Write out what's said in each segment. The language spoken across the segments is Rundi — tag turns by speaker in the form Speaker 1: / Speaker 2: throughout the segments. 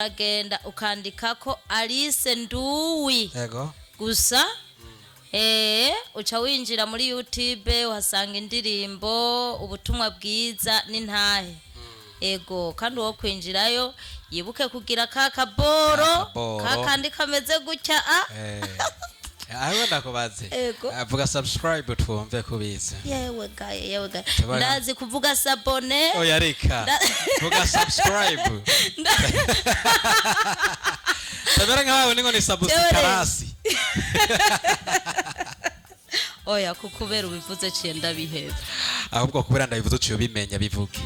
Speaker 1: Uragenda ukandikako Alice Nduwi
Speaker 2: Yego.
Speaker 1: gusa, uca winjira muri YouTube, uhasanga indirimbo "Ubutumwa bwiza" n'intahe. Ego, kandi uwo kwinjirayo yibuke kugira ka kaboro.
Speaker 2: Kaboro.
Speaker 1: Kakandi kameze gutya a.
Speaker 2: Aho ndakubaze.
Speaker 1: Ego.
Speaker 2: Vuga "subscribe" twumve kubizi.
Speaker 1: Yewe gaye, yewe gaye.
Speaker 2: Tubona.
Speaker 1: Ndazi kuvuga "s'abonner".
Speaker 2: Oya, reka. Vuga "subscribe". Tabera nkawe ningo ni subscribe.
Speaker 1: Oya, kukubera ubivuze ciye ndabiheba.
Speaker 2: Ahubwo kubera ndabivuze uciye ubimenya, bivuge.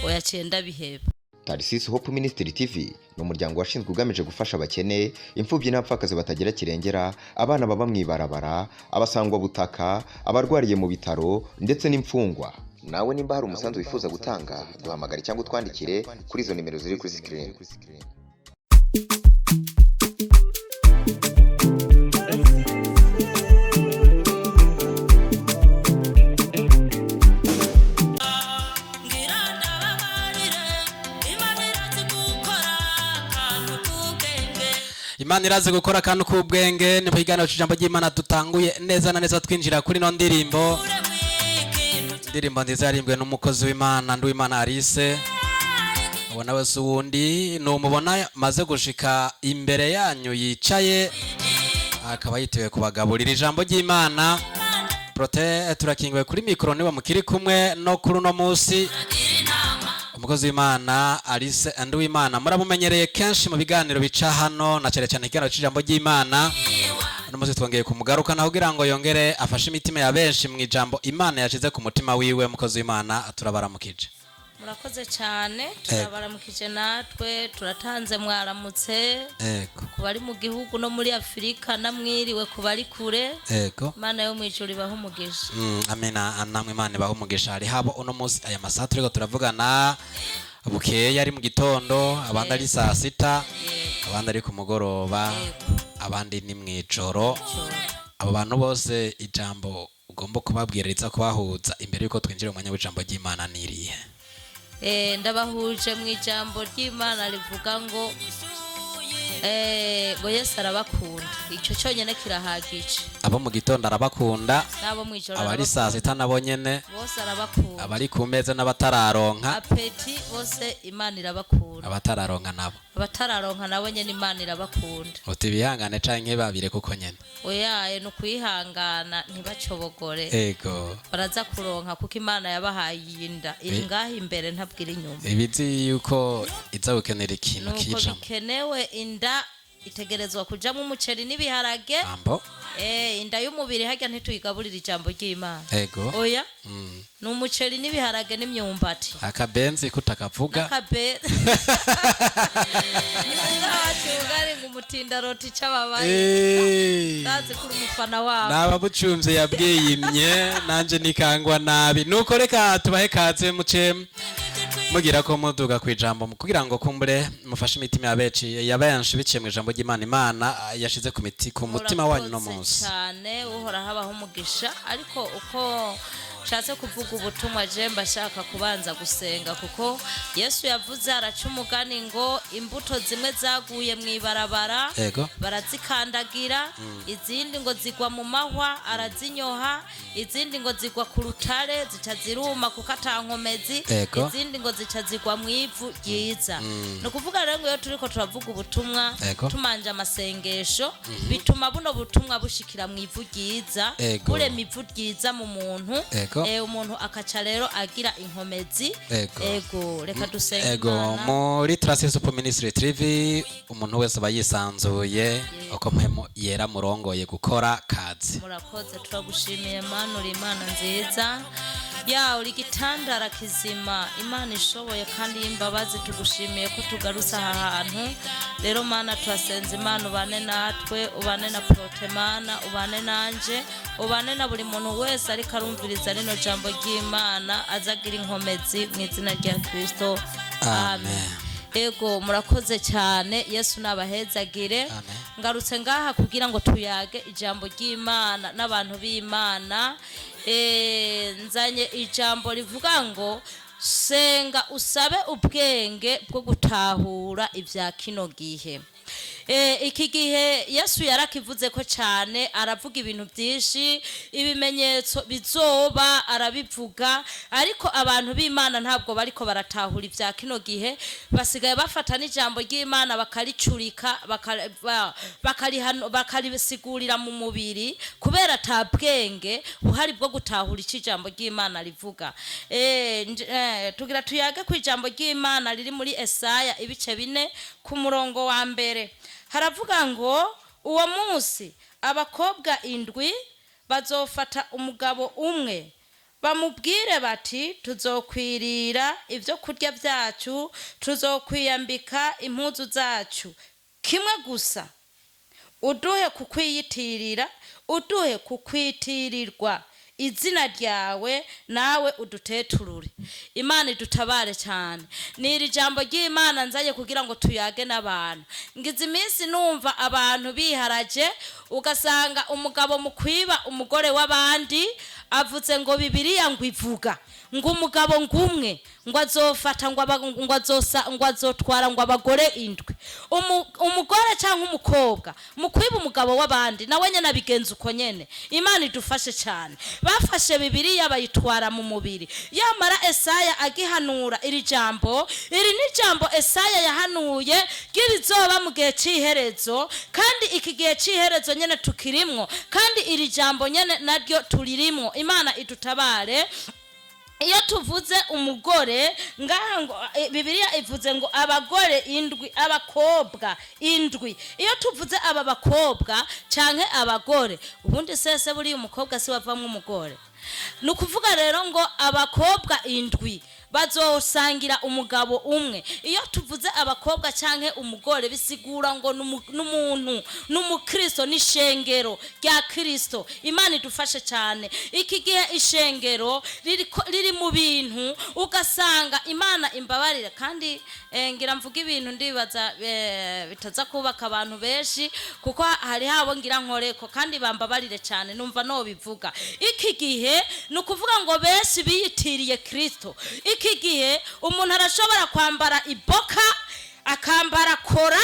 Speaker 1: Oya, ciye ndabiheba.
Speaker 3: Tarisisi Hope Ministry TV ni umuryango washinzwe ugamije gufasha abakene, imfubyi n'abapfakazi batagira kirengera, abana baba mu ibarabara, abasangwabutaka, abarwariye mu bitaro ndetse n'imfungwa. Nawe nimba hari umusanzu wifuza gutanga, duhamagare cyangwa utwandikire kuri izo nimero ziri kuri sikirini.
Speaker 1: Ngira ndababarire, Imana irazi gukora akantu k'ubwenge.
Speaker 2: Imana irazi gukora akantu k'ubwenge. Ni mu kiganiro c'ijambo ry'Imana dutanguye neza na neza twinjira kuri no ndirimbo. Indirimbo nziza yarimbwe n'umukozi w'Imana Nduwimana Alice. Ubona wese uwundi numubona maze gushika imbere yanyu yicaye, akaba yitewe kubagaburira ijambo ry'Imana. Prote turakingiwe kuri mikoro, niba mukiri kumwe no kuri uno munsi. Umukozi w'Imana Alice Nduwimana muramumenyereye kenshi mu biganiro bica hano, na cyane cyane ikiganiro cy'ijambo ry'Imana. Uno munsi twongeye kumugarukana kugira ngo yongere afashe imitima ya benshi mu ijambo Imana yashize ku mutima wiwe. Umukozi w'Imana, turabaramukije.
Speaker 1: Murakoze cyane, turabaramukije natwe, turatanze mwaramutse.
Speaker 2: Ego.
Speaker 1: Ku bari mu gihugu no muri Afurika, namwiriwe ku bari kure.
Speaker 2: Ego.
Speaker 1: Imana yo mu ijuru ibahe umugisha.
Speaker 2: Amina, namwe Imana ibahe umugisha. Hari habo uno munsi aya masaha turiko turavugana bukeya ari mu gitondo, abandi ari saa sita, abandi ari ku mugoroba, abandi ni mw'ijoro. Abo bantu bose, ijambo ugomba kubabwira riza kubahuza imbere yuko twinjira mu mwanya w'ijambo ry'Imana nirihe?
Speaker 1: Ndabahuje mu ijambo ry'Imana rivuga ngo ngo Yesu arabakunda. Icyo cyonyine kirahagije.
Speaker 2: Abo mu gitondo arabakunda.
Speaker 1: N'abo mu ijoro
Speaker 2: Abari saa
Speaker 1: arabakunda.
Speaker 2: sita nabo nyene.
Speaker 1: Bose arabakunda.
Speaker 2: Abari ku meza n'abatararonka.
Speaker 1: Appétit bose, Imana irabakunda.
Speaker 2: Abatararonka nabo.
Speaker 1: Abatararonka nabo nyene Imana irabakunda.
Speaker 2: Uti bihangane canke babire kuko nyene.
Speaker 1: Oyaye, ni ukwihangana, ntibacobogore.
Speaker 2: Ego.
Speaker 1: Baraza kuronka kuko Imana yabahaye inda iri ngaho imbere, ntabwira inyuma.
Speaker 2: Ibizi yuko iza gukenera ikintu
Speaker 1: Nuko
Speaker 2: kijamo.
Speaker 1: bikenewe, inda itegerezwa kujamo umuceri n'ibiharage.
Speaker 2: Ambo.
Speaker 1: Inda y'umubiri harya ntituyigaburira ijambo ry'Imana.
Speaker 2: Ego.
Speaker 1: Oya, ni umuceri n'ibiharage n'imyumbati.
Speaker 2: Akabenzi kutakavuga.
Speaker 1: N'akabe ubugari ngo umutindaroti ic'ababaye. Ndazi kuri umufana wabo.
Speaker 2: Nababucumvye yabwiyimye, nanje nikangwa nabi. Nuko reka tubahe kaze, muce mugira ko muduga ku ijambo kugira ngo kumbure mufashe imitima ya benshi, ya benshi biciye mu ijambo ry'Imana Imana yashize ku miti ku mutima wanyu no
Speaker 1: Murakoze
Speaker 2: munsi.
Speaker 1: cyane, Uhoraho abaho umugisha. Ariko uko nshatse kuvuga ubutumwa, je mba shaka kubanza gusenga, kuko Yesu yavuze, araca umugani ngo imbuto zimwe zaguye mu ibarabara,
Speaker 2: Ego.
Speaker 1: barazikandagira, izindi ngo zigwa mu mahwa, arazinyoha, izindi ngo zigwa ku rutare, zica ziruma kuko atankomezi,
Speaker 2: Ego.
Speaker 1: izindi ngo zica zigwa mu ivu ryiza. Ni ukuvuga rero ngo iyo turiko turavuga ubutumwa,
Speaker 2: Ego.
Speaker 1: tumanje amasengesho, bituma buno butumwa bushikira mu ivu ryiza,
Speaker 2: Ego.
Speaker 1: burema ivu ryiza mu muntu.
Speaker 2: Ego.
Speaker 1: Umuntu akaca rero agira inkomezi.
Speaker 2: Ego.
Speaker 1: Ego, reka dusenge
Speaker 2: Ego.
Speaker 1: Imana.
Speaker 2: Muri Tracey Super Ministry TV umuntu wese aba yisanzuye uko mpemu yera murongoye gukora kazi.
Speaker 1: Murakoze, turagushimiye Mana, uri Imana nziza ya uri igitandara kizima, Imana ishoboye kandi y'imbabazi. Tugushimiye ko tugarutse aha hantu rero Mana. Turasenze Imana, ubane natwe, ubane na Protemana, ubane nanje, ubane na buri muntu wese ariko arumviriza rino jambo ry'Imana, azagira inkomezi mu izina rya Kristo,
Speaker 2: Amen.
Speaker 1: Ego, murakoze cyane, Yesu nabahezagire.
Speaker 2: Amen.
Speaker 1: Ngarutse ngaha kugira ngo tuyage ijambo ry'Imana n'abantu b'Imana. Nzanye ijambo rivuga ngo Senga usabe ubwenge bwo gutahura ibya kino gihe. Iki gihe Yesu yarakivuze ko cyane, aravuga ibintu byinshi, ibimenyetso bizoba arabivuga, ariko abantu b'Imana ntabwo bariko baratahura ibya kino gihe. Basigaye bafata n'ijambo ry'Imana bakaricurika, bakarisigurira mu mubiri, kubera ata bwenge buhari bwo gutahura icyo ijambo ry'Imana rivuga. Tugira tuyage ku ijambo ry'Imana riri muri Esaya ibice 4 ku murongo wa 1. Haravuga ngo uwo munsi abakobwa 7 bazofata umugabo umwe, bamubwire bati: tuzokwirira ibyo kurya byacu, tuzokwiyambika impuzu zacu, kimwe gusa uduhe kukwiyitirira, uduhe kukwitirirwa izina ryawe, nawe uduteturure. Imana idutabare cyane. Ni iri jambo ry'Imana nzaye kugira ngo tuyage n'abantu. Ngize iminsi numva abantu biharaje, ugasanga umugabo mu kwiba umugore w'abandi avuze ngo Bibiliya ngo ivuga ngo umugabo ngumwe ngo azofata ngo azosa ngo azotwara ngo abagore 7. Umugore cyangwa umukobwa mu kwiba umugabo w'abandi nawe nyene abigenza uko nyene. Imana idufashe cyane. Bafashe Bibiliya bayitwara mu mubiri. Yamara Esaya agihanura iri jambo, iri ni jambo Esaya yahanuye ry'ibizoba mu gihe c'iherezo, kandi iki gihe c'iherezo nyene tukirimwo, kandi iri jambo nyene naryo turirimwo. Imana idutabare. Iyo tuvuze umugore ngaha ngo Bibiliya ivuze ngo abagore 7, abakobwa 7. Iyo tuvuze aba bakobwa canke abagore, ubundi sese buriya umukobwa si wavamwo umugore. Ni ukuvuga rero ngo abakobwa 7 bazosangira umugabo umwe. Iyo tuvuze abakobwa canke umugore, bisigura ngo n'umuntu n'umukristo, n'ishengero rya Kristo. Imana idufashe cyane. Iki gihe ishengero riri mu bintu ugasanga, Imana imbabarire, kandi ngira mvuga ibintu ndibaza bitaza kubaka abantu benshi, kuko hari habo ngira nkoreko, kandi bambabarire cyane, numva no bivuga. Iki gihe ni ukuvuga ngo benshi biyitiriye Kristo. Iki gihe umuntu arashobora kwambara iboka, akambara kora,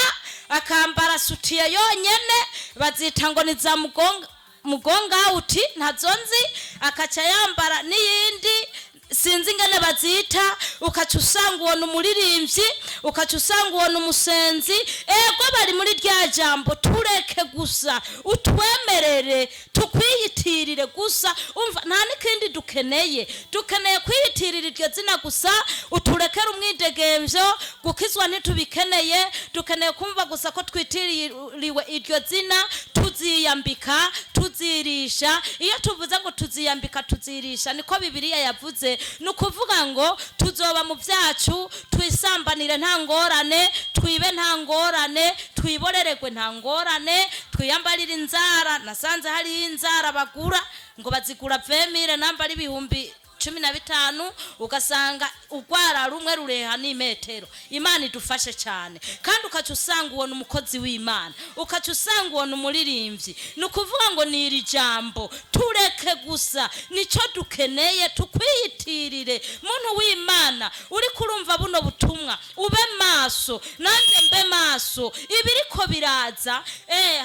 Speaker 1: akambara sutiye yonyene, bazita ngo ni za mugonga uti ntazo nzi, akaca yambara n'iyindi sinzi ingene bazita, ukaca usanga uwo ni umuririmbyi, ukaca usanga uwo ni umusenzi. Ego bari muri rya jambo tureke gusa utwemerere tukwiyitirire gusa, umva nta n'ikindi dukeneye, dukeneye kwiyitirira iryo zina gusa, uturekere umwidegemvyo, gukizwa ntitubikeneye, dukeneye kumva gusa ko twitiriwe iryo zina, tuziyambika tuzirisha. Iyo tuvuze ngo tuziyambika tuzirisha, niko Bibiliya yavuze. Ni ukuvuga ngo tuzoba mu byacu, twisambanire nta ngorane, twibe nta ngorane, twiborererwe nta ngorane, twiyambarire inzara. Nasanze hariho inzara bagura ngo bazigura 20 000, namba ari 15,000, ugasanga urwara rumwe rureha n'imetero. Imana idufashe cyane. Kandi ukaca usanga uwo ni umukozi w'Imana, ukaca usanga uwo ni umuririmbyi. Ni ukuvuga ngo ni iri jambo tureke gusa, nicyo dukeneye, tukwiyitirire. Muntu w'Imana uri kurumva buno butumwa, ube maso nanjye mbe maso, ibiriko biraza.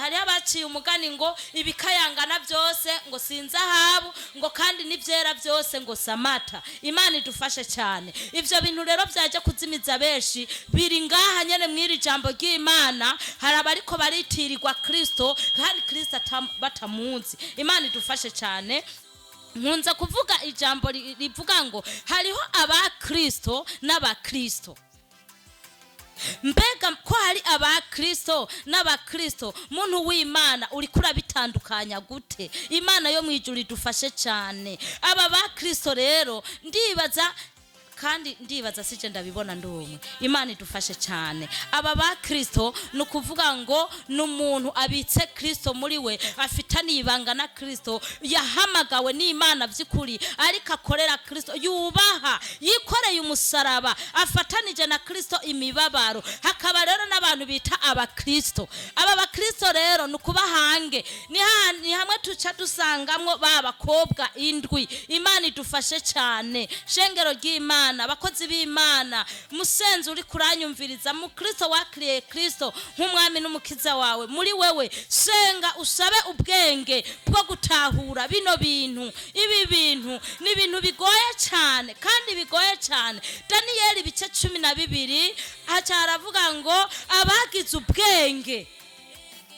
Speaker 1: Hariho abaciye umugani ngo ibikayangana byose ngo sinzahabu, ngo kandi n'ibyera byose ngo samata. Imana idufashe cyane. Ivyo bintu rero byaje kuzimiza benshi biri ngaha nyene mw'iri jambo ry'Imana. Hari abariko baritirirwa Kristo kandi Kristo batamuzi. Imana idufashe cyane. Nkunze kuvuga ijambo rivuga ngo hariho abakristo n'abakristo. Mbega ko hari abakristo n'abakristo, muntu w'Imana uriko urabitandukanya gute? Imana yo mw'ijuru idufashe cyane. Aba bakristo rero ndibaza, kandi ndibaza sije ndabibona ndumwe. Imana idufashe cyane. Aba bakristo ni ukuvuga ngo ni umuntu abitse Kristo muri we, afite afitaniye ibanga na Kristo, yahamagawe n'Imana by'ukuri, ariko akorera Kristo, yubaha, yikoreye umusaraba, afatanije na Kristo imibabaro. Hakaba rero n'abantu bita abakristo. Aba bakristo rero ni ukubahange, ni hamwe tuca dusangamwo ba bakobwa indwi. Imana idufashe cyane, shengero ry'Imana, abakozi b'Imana, musenzi uri kuranyumviriza, mukristo wakiriye Kristo nk'umwami n'umukiza wawe, muri wewe senga usabe ubwenge bwo gutahura bino bintu. Ibi bintu ni ibintu bigoye cyane kandi bigoye cyane. Daniyeli ibice 12 haca haravuga ngo abagize ubwenge,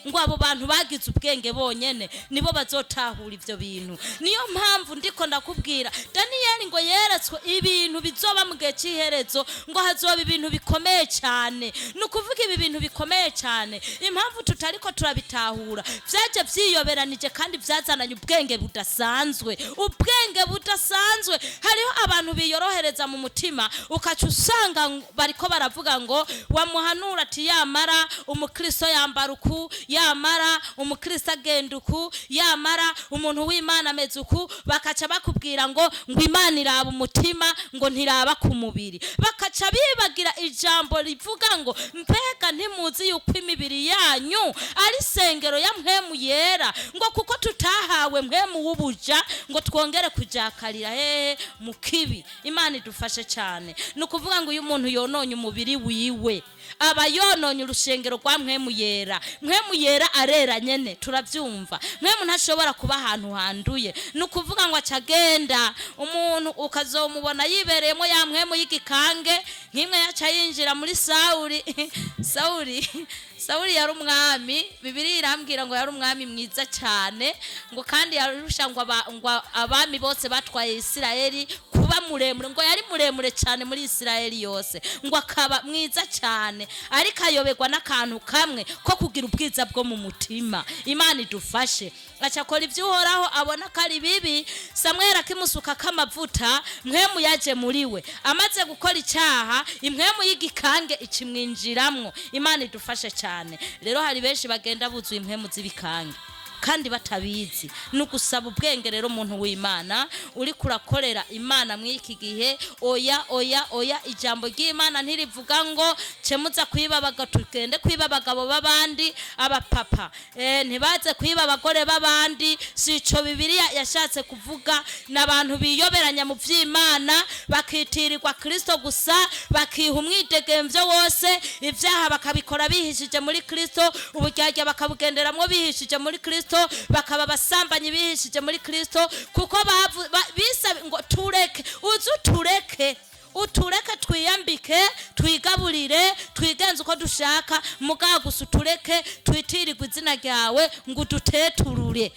Speaker 1: ngo abo bantu bagize ubwenge bonyene nibo bazotahura ivyo bintu. Niyo mpamvu ndiko ndakubwira Daniyeli ngo yeretswe ibintu bizoba mu gihe cy'iherezo, ngo hazoba ibintu bikomeye cyane. Ni ukuvuga ibi bintu bikomeye cyane, impamvu tutariko turabitahura, vyaje vyiyoberanije kandi vyazananye ubwenge budasanzwe, ubwenge budasanzwe. Hariho abantu biyorohereza mu mutima, ukaca usanga bariko baravuga ngo wamuhanura ati yamara umukristo yambara uku, yamara umukristo agenda uku, yamara umuntu w'Imana ameze uku, bakaca bakubwira ngo Imana iraba umutima, ngo ntiraba ku mubiri. Bakaca bibagira ijambo rivuga ngo mbega ntimuzi yuko imibiri yanyu ari sengero ya mpwemu yera, ngo kuko tutahawe mpwemu w'ubuja ngo twongere kujakarira hehe mu kibi. Imana idufashe cyane. Ni ukuvuga ngo iyo umuntu yononye umubiri wiwe aba yononye urushengero rwa mpwemu yera. Mpwemu yera arera nyene, turabyumva. Mpwemu ntashobora kuba ahantu handuye. Ni ukuvuga ngo acagenda umuntu ukazomubona yibereyemo ya mpwemu y'igikange, nk'imwe yaca yinjira muri Sawuli. Sawuli yari umwami, Bibiliya irambwira ngo yari umwami mwiza cyane, ngo kandi yarusha ngo abami bose batwaye Isirayeli kuba muremure, ngo yari muremure cyane muri Isirayeli yose, ngo akaba mwiza cyane, ariko ayoberwa n'akantu kamwe ko kugira ubwiza bwo mu mutima. Imana idufashe. Aca akora ibyo Uhoraho abona ko ari bibi. Samweli akimusuka k'amavuta, mpwemu yaje muri we, amaze gukora icyaha impwemu y'igikange ikimwinjiramwo. Imana idufashe cyane. Rero hari benshi bagenda buzuye impwemu z'ibikange kandi batabizi. Ni ugusaba ubwenge rero umuntu w'Imana uri kurakorera Imana muri iki gihe. Oya oya oya, ijambo ry'Imana ntirivuga ngo cemuza kwiba abagabo, tugende kwiba abagabo b'abandi, abapapa ntibaze kwiba abagore b'abandi. Si ico Bibiliya yashatse kuvuga. Ni abantu biyoberanya mu vy'Imana, bakitirirwa Kristo gusa, bakiha umwidegemvyo wose, ivyaha bakabikora bihishije muri Kristo, uburyarya bakabugenderamwo bihishije muri Kristo, bakaba abasambanyi bihishije muri Kristo, kuko bisaba ngo tureke, uze utureke, utureke twiyambike, twigaburire, twigenze uko dushaka, mugabo gusa utureke twitirirwe izina ryawe ngo uduteturure.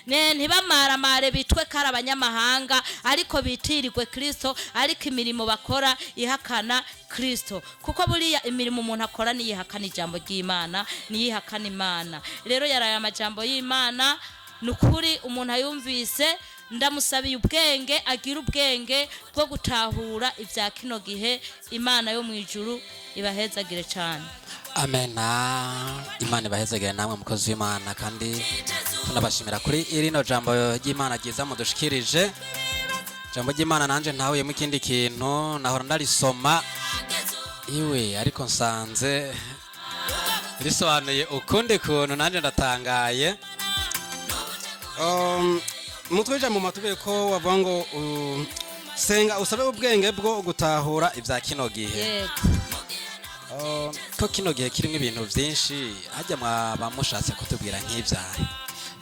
Speaker 1: Ntibamaramare bitwe ko ari abanyamahanga, ariko bitirirwe Kristo, ariko imirimo bakora ihakana Kristo, kuko buriya imirimo umuntu akora niyihakana ijambo ry'Imana, niyihakana Imana. Rero yaraye amajambo y'Imana, ni ukuri umuntu ayumvise ndamusabiye ubwenge, agira ubwenge bwo gutahura ibya kino gihe. Imana yo mu ijuru ibahezagire cyane.
Speaker 2: Amena. Imana ibahezagire namwe mukozi w'Imana, kandi tunabashimira kuri irino jambo ry'Imana ryiza mudushikirije. Jambo ry'Imana nanje ntahuyemo ikindi kintu, nahora ndarisoma iwe, ariko nsanze risobanuye ukundi kuntu, nanje ndatangaye. Umutwe w'ijambo matubwiye ko wavuga ngo senga usabe ubwenge bwo gutahura ibya kino gihe.
Speaker 1: Yego.
Speaker 2: Ko kino gihe kirimo ibintu byinshi, hajya mwaba mushatse kutubwira nk'ibyahe?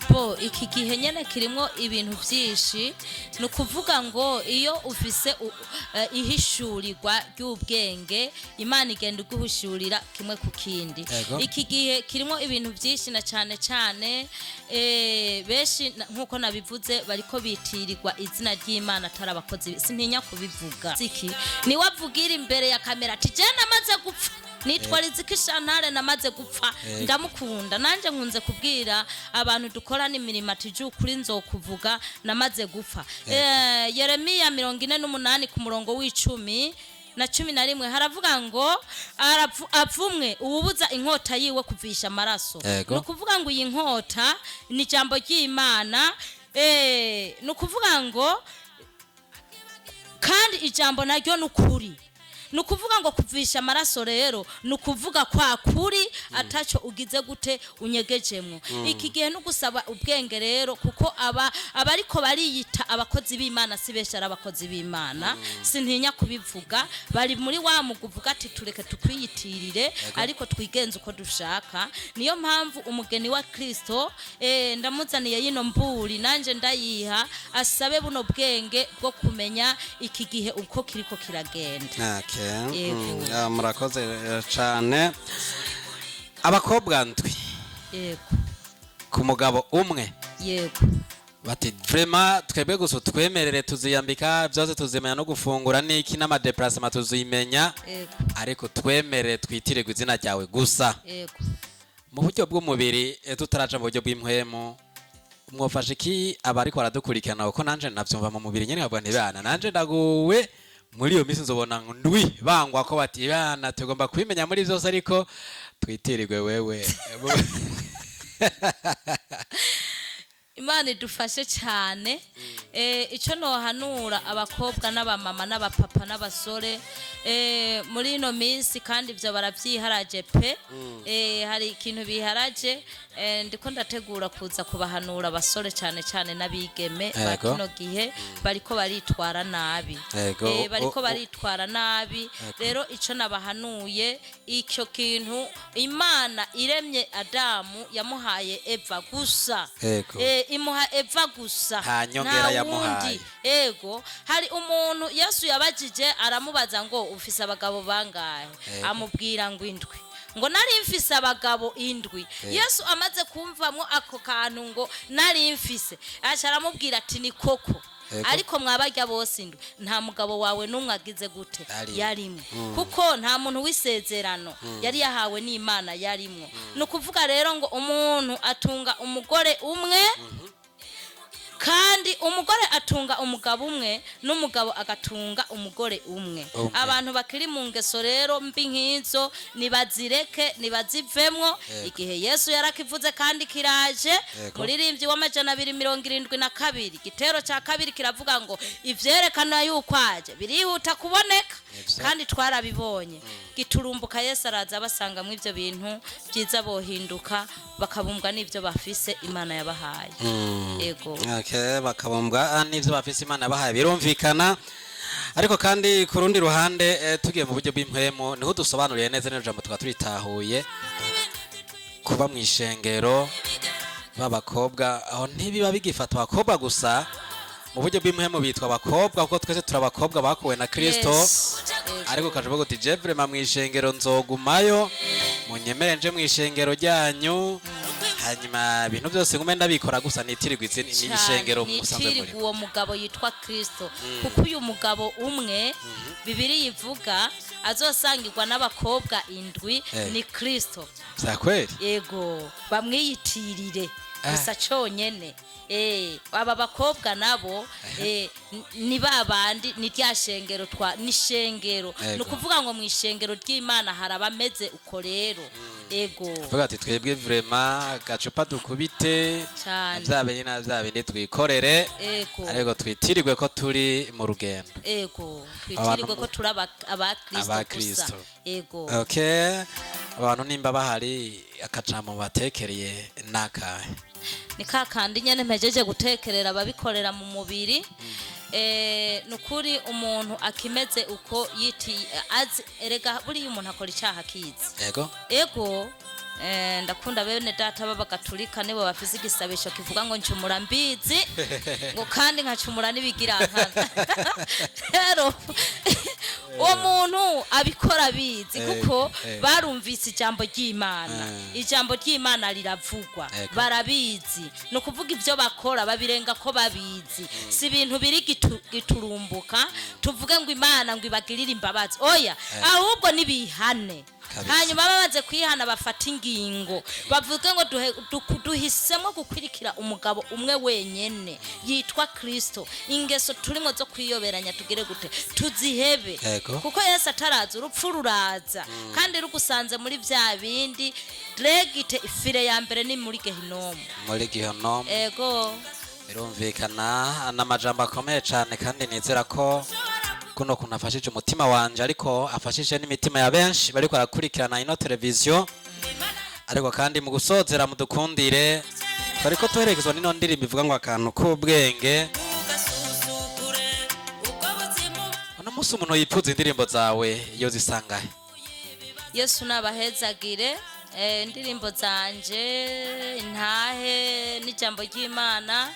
Speaker 1: Bo iki gihe nyene kirimo ibintu byinshi. Ni ukuvuga ngo iyo ufise ihishurirwa ry'ubwenge, Imana igenda iguhishurira kimwe ku kindi.
Speaker 2: Yego.
Speaker 1: Iki gihe kirimo ibintu byinshi, na cyane cyane benshi nkuko nabivuze bariko bitirirwa izina ry'Imana atari abakozi. Sintinya kubivuga, Ziki niwe avugira imbere ya kamera ati je namaze gupfa, nitwa Riziki Shantare, namaze gupfa.
Speaker 2: Yego.
Speaker 1: Ndamukunda nanje, nkunze kubwira abantu dukorana imirimo ati ju kuri nzokuvuga namaze gupfa. Yeremiya 48 ku murongo w'icumi. na 11 haravuga ngo apfumwe uwubuza inkota yiwe kuvisha amaraso.
Speaker 2: Yego.
Speaker 1: Ni ukuvuga ngo iyi nkota ni ijambo ry'Imana, ni ukuvuga ngo kandi ijambo naryo ni ukuri. Ni ukuvuga ngo kuvisha amaraso rero ni ukuvuga kwa kuri ataco ugize gute unyegejemwo. Iki gihe no gusaba ubwenge rero, kuko aba abariko bariyita abakozi b'Imana si benshi ari abakozi b'Imana, sintinya kubivuga, bari muri wa muguvuga ati tureke tukwiyitirire ariko twigenze uko dushaka. Niyo mpamvu umugeni wa Kristo, ndamuzaniye yino mburi nanje ndayiha asabe buno bwenge bwo kumenya iki gihe uko kiriko kiragenda.
Speaker 2: Okay.
Speaker 1: Yego.
Speaker 2: Murakoze cane. Abakobwa ndwi ku mugabo umwe,
Speaker 1: Yego.
Speaker 2: bati vraiment twebwe gusa twemerere tuziyambika byose, tuzimenya no gufungura n'iki n'amadeplacement tuzimenya, ariko twemerere twitirirwe izina ryawe gusa. Mu buryo bw'umubiri, tutaraja mu buryo bw'impwemu, mwofashe iki abariko baradukurikirana? Kuko nanje navyumva mu mubiri nyene nkavuga nti bana nanje ndaguwe muri iyo minsi, nzobona ndwi bangwa ko bati bana tugomba kubimenya muri byose ariko twitirirwe wewe.
Speaker 1: Imana idufashe cyane. Icyo nohanura abakobwa n'abamama n'abapapa n'abasore, muri ino minsi, kandi ibyo barabyiharaje pe, hari ikintu biharaje, ndiko ndategura kuza kubahanura abasore cyane cyane n'abigeme ba kino gihe bariko baritwara nabi. Bariko baritwara nabi. Rero icyo nabahanuye, icyo kintu Imana iremye Adamu yamuhaye Eva gusa. Imuha Eva gusa.
Speaker 2: Nta nyongera
Speaker 1: Nta
Speaker 2: yamuhaye.
Speaker 1: wundi. Ego, hari umuntu Yesu yabajije, aramubaza ngo ufise abagabo bangahe? Amubwira ngo indwi, ngo nari mfise abagabo indwi. Yesu amaze kumvamwo ako kantu ngo nari mfise, aca aramubwira ati ni koko, ariko mwabarya bose indwi, nta mugabo wawe n'umwe agize gute?
Speaker 2: Yarimwo.
Speaker 1: Yarimwo, kuko nta muntu w'isezerano yari yahawe n'Imana yarimwo. Ni ukuvuga rero ngo umuntu atunga umugore umwe, kandi umugore atunga umugabo umwe, n'umugabo agatunga umugore umwe.
Speaker 2: Umwe.
Speaker 1: Abantu bakiri mu ngeso rero mbi nk'izo nibazireke, nibazivemwo. Igihe Yesu yarakivuze kandi kiraje. Muririmbyi wa 272, igitero cya kabiri kiravuga ngo ivyerekana yuko aje birihuta kuboneka.
Speaker 2: Nivyo.
Speaker 1: Kandi twarabibonye giturumbuka, Yesu araza basangamwo ivyo bintu byiza, bohinduka bakabumbwa n'ivyo bafise Imana yabahaye. Ego.
Speaker 2: Okay, bakabumbwa n'ivyo bafise Imana bahaye, birumvikana. Ariko kandi ku rundi ruhande, tugiye mu buryo bw'impwemu, niho dusobanuriye neza neza jambo tukaba turitahuye kuba mu ishengero b'abakobwa, aho ntibiba bigifata abakobwa gusa. Mu buryo bw'impwemu bitwa abakobwa kuko twese turi abakobwa bakuwe na Kristo.
Speaker 1: Yes. Ego.
Speaker 2: Ariko ukaja uvuga uti je vraiment mu ishengero nzogumayo, munyemere nje mu ishengero ryanyu, hanyuma ibintu byose ngume ndabikora gusa nitirirwa izina
Speaker 1: Cane,
Speaker 2: n'ishengero musanzwe
Speaker 1: nitirirwa
Speaker 2: muri.
Speaker 1: Uwo mugabo yitwa Kristo, kuko uyu mugabo umwe Bibiri ivuga azosangirwa n'abakobwa indwi ni Kristo.
Speaker 2: Vya kweli?
Speaker 1: Yego, bamwiyitirire gusa conyene. Aba bakobwa nabo, ni babandi, ni rya shengero twa ni shengero. Ni ukuvuga ngo mu ishengero ry'Imana hari abameze uko rero. Ego.
Speaker 2: Vuga ati twebwe vraiment gacupa dukubite,
Speaker 1: Cane.
Speaker 2: vya bindi na vya bindi twikorere, ariko twitirirwe ko turi mu rugendo.
Speaker 1: Ego, twitirirwe ko turi abakristo gusa.
Speaker 2: Abakristo.
Speaker 1: Ego.
Speaker 2: Okay, abantu nimba bahari, akajambo batekereye nakahe?
Speaker 1: Ni ka kandi nyene mpejeje gutekerera ababikorera mu mubiri. Ni ukuri umuntu akimeze uko yiti azi, erega buriya umuntu akora icyaha akizi. Ego, ndakunda bene data b'abagatulika, nibo bafise igisabisho kivuga ngo ncumura mbizi, ngo kandi nkacumura n'ibigirankana. Rero uwo muntu abikora abizi, kuko barumvise ijambo ry'Imana. Ijambo ry'Imana riravugwa. Barabizi, ni ukuvuga ibyo bakora babirenga ko babizi, si ibintu biri giturumbuka tuvuge ngo Imana ngo ibagirire imbabazi, oya, ahubwo nibihane.
Speaker 2: Kabisa.
Speaker 1: Hanyuma bamaze kwihana bafata ingingo, bavuge ngo duhisemo gukwirikira umugabo umwe wenyene yitwa Kristo. Ingeso turimo zo kwiyoberanya tugere gute? Tuzihebe. Kuko Yesu ataraza, urupfu ruraza, kandi rugusanze muri bya bindi regite. Ifire ya mbere ni muri gehinomu.
Speaker 2: Muri gihenomu.
Speaker 1: Ego.
Speaker 2: Birumvikana, n'amajambo akomeye cyane, kandi nizera ko kuno kuntu afashije umutima wanje, ariko afashije n'imitima ya benshi bariko barakurikirana ino televiziyo. Ariko kandi mu gusozera, mudukundire, twariko tuherekezwa n'ino ndirimbo ivuga ngo "Akantu k'ubwenge". Uno munsi umuntu yipfuza indirimbo zawe iyo zisangahe?
Speaker 1: Yesu nabahezagire. Indirimbo zanje, intahe n'ijambo ry'Imana,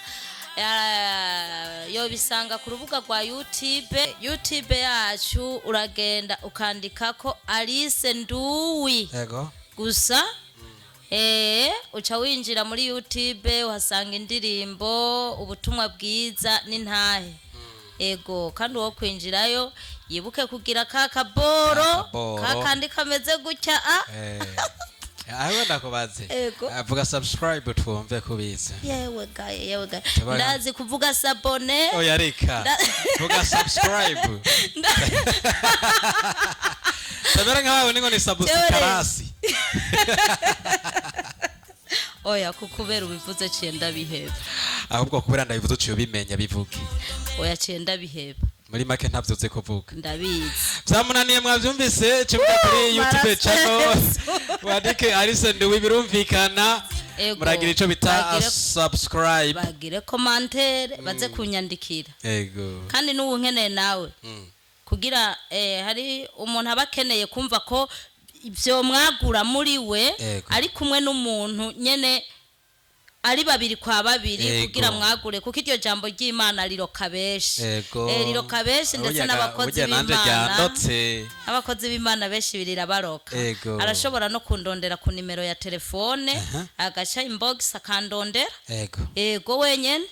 Speaker 1: yobisanga ku rubuga rwa YouTube. YouTube yacu uragenda ukandikako Alice Nduwi gusa, uca winjira muri YouTube, uhasanga indirimbo, ubutumwa bwiza n'intahe. Ego, kandi uwo kwinjirayo yibuke kugira ka kaboro.
Speaker 2: Ka kaboro.
Speaker 1: Kakandi kameze gutya a.
Speaker 2: Aho ndakubaze.
Speaker 1: Ego.
Speaker 2: Avuga "subscribe" twumve kubizi.
Speaker 1: Yewe gaye, yewe gaye. Ndazi kuvuga "s'abonner".
Speaker 2: Oya, reka. Vuga "subscribe". Tabera nkawe ningo ni sabusikarasi.
Speaker 1: Oya, kukubera ubivuze ciye ndabiheba.
Speaker 2: Ahubwo kubera ndabivuze uciye ubimenya, bivuge.
Speaker 1: Oya, ciye ndabiheba.
Speaker 2: Muri make ntabyo uzi kuvuga.
Speaker 1: Ndabizi.
Speaker 2: Byamunaniye, mwabyumvise. Kivuga kuri YouTube channel, wandike Alice Nduwi, birumvikana.
Speaker 1: Ego.
Speaker 2: Muragira ico bita subscribe.
Speaker 1: Bagire commentaire, baze kunyandikira. Kandi n'ubu nkeneye nawe kugira hari umuntu aba akeneye kumva ko ibyo mwagura muri we, ari kumwe n'umuntu nyene, ari babiri kwa babiri, kugira mwagure, kuko iryo jambo ry'Imana riroka benshi. Riroka benshi, ndetse n'abakozi
Speaker 2: Burya nanje
Speaker 1: b'Imana,
Speaker 2: ryandotse.
Speaker 1: abakozi b'Imana benshi birirabaroka. Arashobora no kundondera ku nimero ya telefone, agaca inbox akandondera. Ego, wenyene.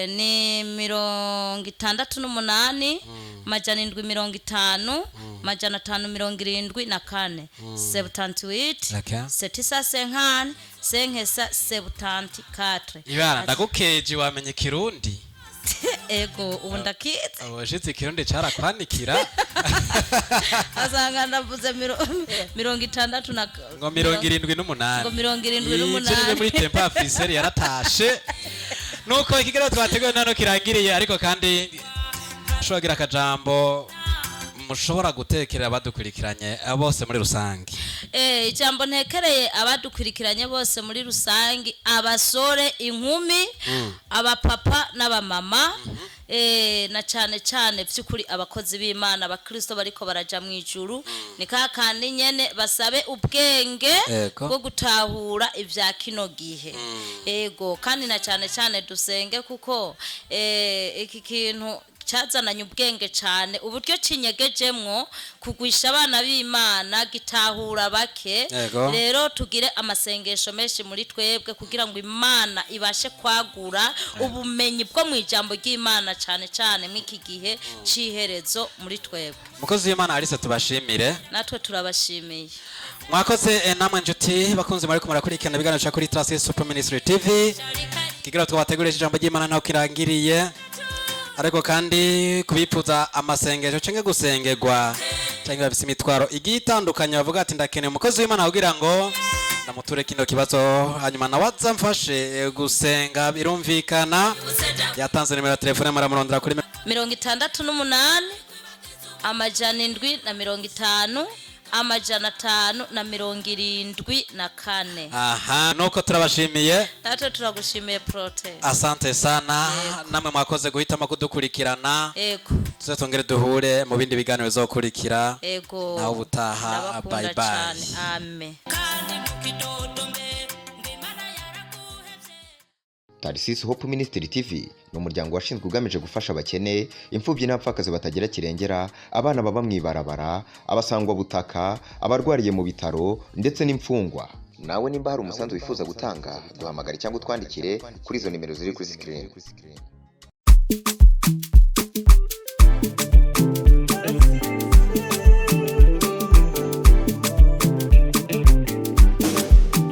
Speaker 1: Ni 68 750 574, 78 750 574.
Speaker 2: Ibara ndagukeje, wamenye Kirundi.
Speaker 1: Ego, ubu ndakizi.
Speaker 2: Abashitsi Kirundi carakwanikira.
Speaker 1: Asanga ndavuze 60 na
Speaker 2: Ngo 78.
Speaker 1: Ngo 78.
Speaker 2: Icyo muri tempa officiel yaratashe. Nuko ikiganiro twateguye nano kirangiriye, ariko kandi ushobora kugira akajambo mushobora gutekerera abadukurikiranye bose muri rusange.
Speaker 1: Ijambo ntekereye abadukurikiranye bose muri rusange, abasore, inkumi, abapapa n'abamama, na cyane cyane by'ukuri abakozi b'Imana, abakristo bariko baraja mu ijuru, ni ka kandi nyene basabe ubwenge bwo gutahura ibya kino gihe. Ego, kandi na cyane cyane dusenge, kuko iki kintu cyazananye ubwenge cyane, uburyo kinyegejemwo kugwisha abana b'Imana gitahura bake. Rero tugire amasengesho menshi muri twebwe kugira ngo Imana ibashe kwagura ubumenyi bwo mu ijambo ry'Imana, cyane cyane mw'iki gihe c'iherezo muri twebwe.
Speaker 2: Umukozi w'Imana Alice, tubashimire.
Speaker 1: Natwe turabashimiye.
Speaker 2: Mwakoze. Namwe inshuti bakunze muriko murakurikirana ibiganiro ca kuri Trust Super Ministry TV, kigira twabategurije ijambo ry'Imana ntaho kirangiriye. Ariko kandi kubifuza amasengesho canke gusengerwa, canke bafise imitwaro igiye itandukanye, bavuga ati ndakeneye umukozi w'Imana kugira ngo ndamuture kino kibazo, hanyuma nawe aza mfashe gusenga, birumvikana yatanze nimero ya telefone, muramurondera kuri
Speaker 1: 68 750 574.
Speaker 2: Aha, nuko turabashimiye.
Speaker 1: Natwe turagushimiye, Prote.
Speaker 2: Asante sana. Namwe mwakoze guhitamo kudukurikirana. Tuze tongere duhure mu bindi biganiro bizokurikira. Nawe ubutaha.
Speaker 1: Ndabakunda
Speaker 2: Bye bye.
Speaker 1: cyane. Amen.
Speaker 3: Tarisisi Hope Ministry TV ni umuryango washinzwe ugamije gufasha abakene, imfubyi n'abapfakazi batagira kirengera, abana baba mu ibarabara, abasangwabutaka, abarwariye mu bitaro ndetse n'imfungwa. Nawe nimba hari umusanzu wifuza gutanga, duhamagare cyangwa utwandikire kuri izo nimero ziri kuri sikirini.